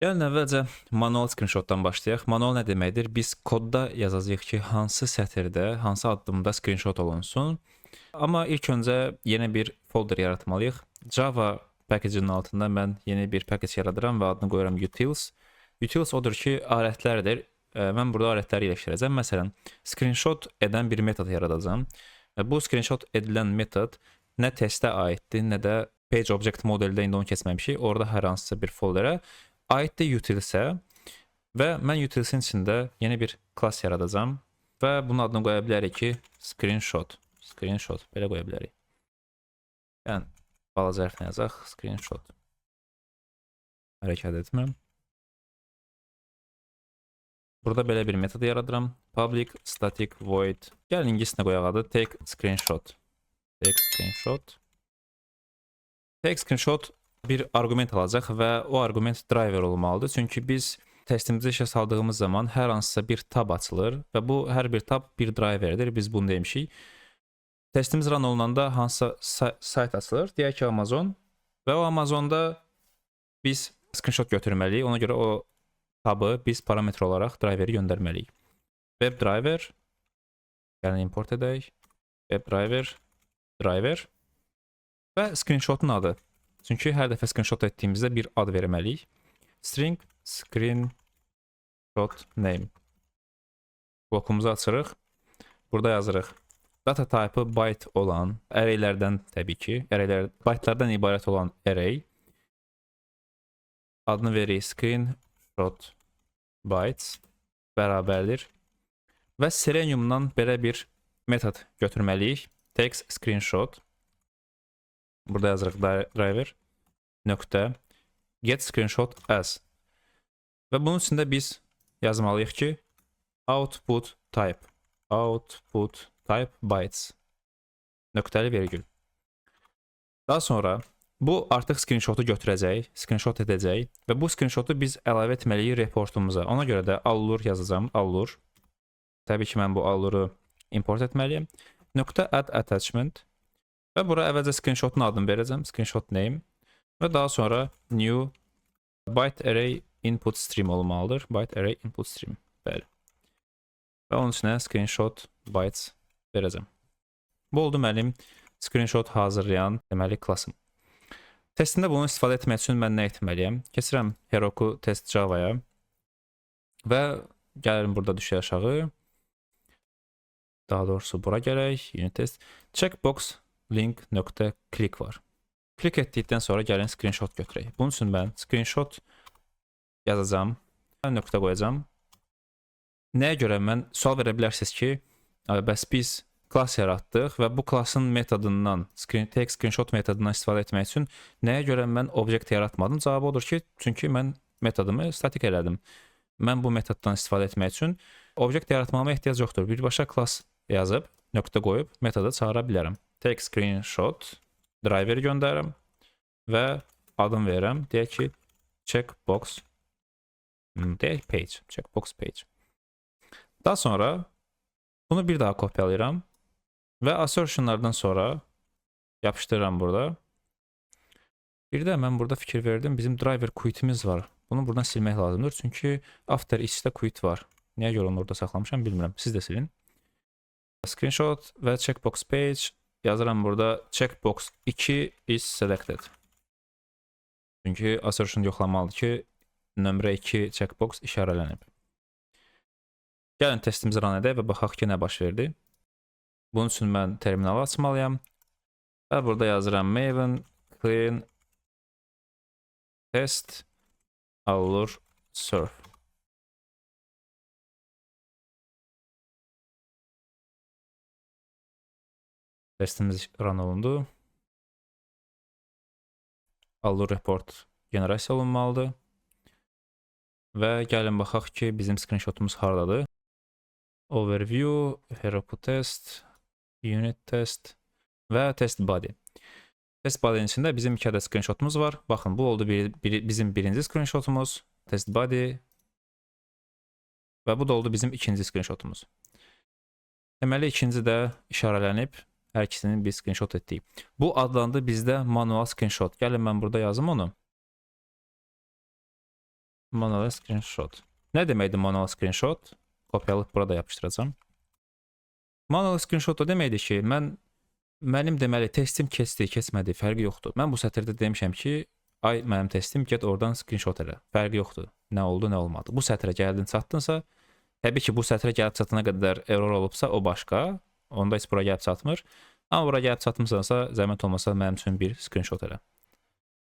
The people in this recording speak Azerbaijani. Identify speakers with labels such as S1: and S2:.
S1: Gəlin əvvəlcə manual screenshotdan başlayaq. Manual nə deməkdir? Biz kodda yazacağıq ki, hansı sətirdə, hansı addımda screenshot olunsun. Amma ilk öncə yeni bir folder yaratmalıyıq. Java package-inin altında mən yeni bir package yaradıram və adını qoyuram utils. Utils odur ki, alətlərdir. Mən burada alətləri yerləşdirəcəm. Məsələn, screenshot edən bir metod yaradacağam. Və bu screenshot edilən metod nə testə aiddir, nə də page object modeldə indi onu keçməmişik. Orada hər hansısa bir folderə aiddir utilsə və mən utilsin içində yeni bir class yaradacağam və bunun adını qoya bilərik ki, screenshot. Screenshot belə qoya bilərik. Yəni balaca hərflə yazaq, screenshot. Hərəkət etmirəm. Burada belə bir metod yaradıram. Public static void. Gəlin ingiliscə qoyaq adı take screenshot. Take screenshot. Take screenshot bir arqument alacaq və o arqument driver olmalıdır. Çünki biz testimizi işə saldığımız zaman hər hansısa bir tab açılır və bu hər bir tab bir driverdir. Biz bunu demişik. Testimiz run olunanda hansısa sayt açılır. Deyək ki, Amazon və o Amazonda biz screenshot götürməliyik. Ona görə o tabı biz parametr olaraq driveri göndərməliyik. Web driver, gəlin import edək. Web driver, driver və screenshotun adı. Çünki hər dəfə screenshot etdiyimizdə bir ad verməliyik. String screenshot name. Blokumuzu açırıq. Burada yazırıq. Data type'ı byte olan arraylərdən təbii ki, arraylər bytelardan ibarət olan array adını veririk screenshot bytes bərabərdir. Və Selenium'dan belə bir metod götürməliyik. Text screenshot. Burada yazırıq driver nöqtə get screenshot as. Və bunun üçün də biz yazmalıyıq ki, output type, output type bytes nöqtəli vergül. Daha sonra bu artıq screenshotu götürəcək, screenshot edəcək və bu screenshotu biz əlavə etməliyik reportumuza. Ona görə də allure yazacağam, allure. Təbii ki, mən bu allure'u import etməliyəm. Nöqtə add attachment və bura əvvəlcə screenshotun adını verəcəm, screenshot name və daha sonra new byte array input stream olmalıdır. Byte array input stream. Bəli. Və onun içinə screenshot bytes verəcəm. Bu oldu mənim screenshot hazırlayan deməli klassım. Testində bunu istifadə etmək üçün mən nə etməliyəm? Keçirəm Heroku test Java-ya və gəlirəm burada düşək aşağı. Daha doğrusu bura gələk. Unit test. Checkbox link nöqtə click var. Klik etdikdən sonra gəlin screenshot götürək. Bunun üçün mən screenshot yazacağam, nöqtə qoyacağam. Nəyə görə mən sual verə bilərsiniz ki, bəs biz klass yaratdıq və bu klassın metodundan, take screenshot metodundan istifadə etmək üçün nəyə görə mən obyekt yaratmadım? Cavabı odur ki, çünki mən metodumu statik elədim. Mən bu metoddan istifadə etmək üçün obyekt yaratmağıma ehtiyac yoxdur. Birbaşa klass yazıb, nöqtə qoyub metodu çağıra bilərəm. Take screenshot driver göndərirəm və adım verirəm. Deyək ki, checkbox, deyək page, checkbox page. Daha sonra bunu bir daha kopyalayıram və assertionlardan sonra yapışdırıram burada. Bir də mən burada fikir verdim, bizim driver quit'imiz var. Bunu buradan silmək lazımdır. Çünki after each'də quit var. Niyə görə onu orada saxlamışam bilmirəm. Siz də silin. Screenshot və checkbox page yazıram burada checkbox 2 is selected. Çünki assertion yoxlamalıdır ki, nömrə 2 checkbox işarələnib. Gəlin testimizi run edək və baxaq ki, nə baş verdi. Bunun üçün mən terminalı açmalıyam. Və burada yazıram Maven clean test allure serve. Testimiz run olundu. Allure report generasiya olunmalıdır. Və gəlin baxaq ki, bizim screenshotumuz hardadır. Overview, Heroku test, unit test və test body. Test body'nin içində bizim iki ədəd screenshotumuz var. Baxın, bu oldu bizim birinci screenshotumuz, test body və bu da oldu bizim ikinci screenshotumuz. Deməli, ikinci də işarələnib, hər ikisinin bir screenshot etdik. Bu adlandı bizdə manual screenshot. Gəlin mən burada yazım onu. Manual screenshot. Nə deməkdir manual screenshot? Kopyalayıb burada yapışdıracağam. Manual screenshot o deməkdir ki, mənim deməli testim keçdi, keçmədi, fərqi yoxdur. Mən bu sətirdə demişəm ki, ay mənim testim, get oradan screenshot elə. Fərqi yoxdur. Nə oldu, nə olmadı. Bu sətrə gəldin, çatdınsa, təbii ki, bu sətrə gəlib çatana qədər error olubsa, o başqa. Onda heç bura gəlib çatmır. Amma bura gəlib çatmısansa, zəhmət olmasa mənim üçün bir screenshot elə.